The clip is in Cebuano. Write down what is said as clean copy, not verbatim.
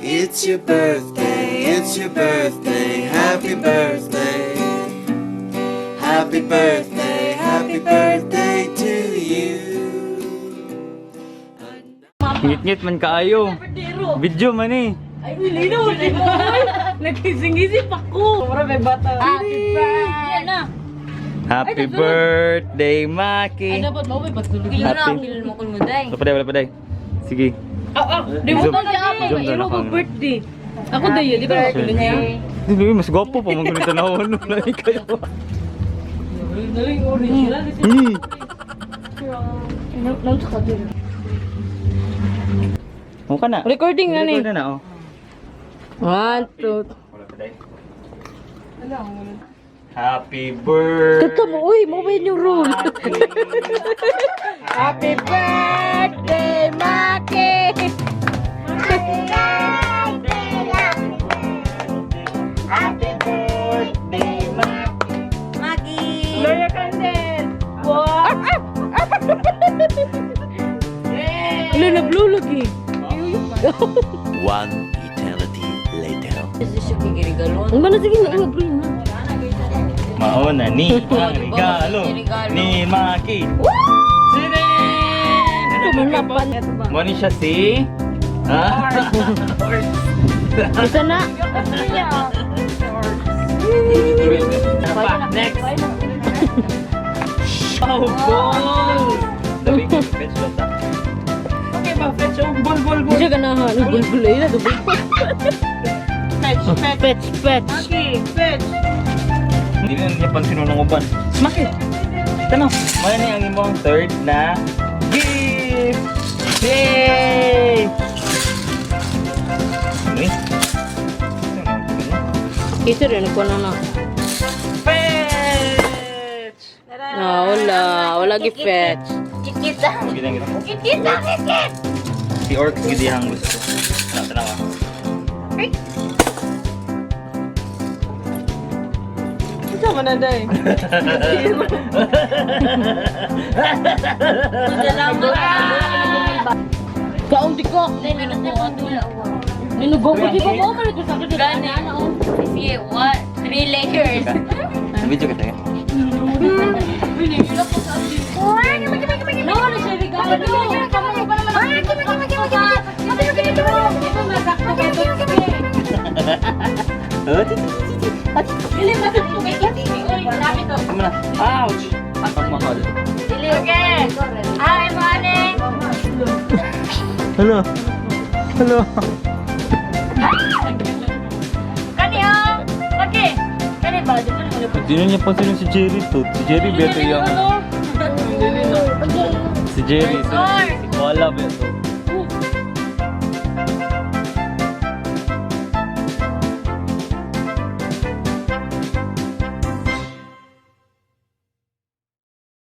It's your birthday, it's your birthday, happy birthday. Happy birthday, happy birthday to you. Ngit-ngit man kaayo. Video man eh. Ay, linaw, di ba? Nagising-isip ako. Mura may bata. Happy birthday. Na. Happy birthday, Maki. Ay, dapat mo may pagtulog. Happy. Mo kung muday. Wala pa day, wala pa day. Sige. Ah, ah. Di mo Zoom. pa siya ako. Zoom na Iro lang. ko birthday. Ako dayo, di ba? Pagtuloy niya. Hindi, mas gwapo pa man ganito na ano na kayo. Naling orange sila. Mukha na. Recording na ni. Record na na, oh. One, two. Wala pa day. Happy birthday. Kata mo, uy, mo ba yung rule? Happy birthday, Maki! Happy birthday, Maki. Maki! Gloria Candel! Wow! Wala, nablo lagi. One eternity later. Ang mana sige na, nablo na. Mauna ni ang regalo ni Maki. Sine! Tumanapan. Mo ni siya si. Ha? Isa na. Pa, next. Oh, ball! Dami ko, fetch lang ta. Okay ba, fetch? Oh, ball, ball, Hindi ball. siya ganahan. Bulbul ay na, bulbul. Fetch, fetch. Fetch, fetch. Hindi na niya pansin ng uban. Maki! Tanaw, muna ni ang imong third na gift! Yay! Ano eh? Isa rin, nagkuha na na. Fetch! Ah, wala. Wala gi-fetch. Kikita! Gidang gidang. Kikita! Kikit! Si Orcs gid ang gusto. Tanaw, tanaw ah. Ito man na day. Kaunti ko. Ninugo ko di ba mo man ito sa akin. Gani. Sige, what? Three layers. Video ka tayo. No, wala siya regalo. Oh, Tama na. Ouch! Ang mahal. Okay. Hi, morning! Hello. Hello. Kani oh! Okay. Kani ba? Di ba naman Hindi na niya pansin si Jerry to. Si Jerry beto yung. Si Jerry. Si Koala beto.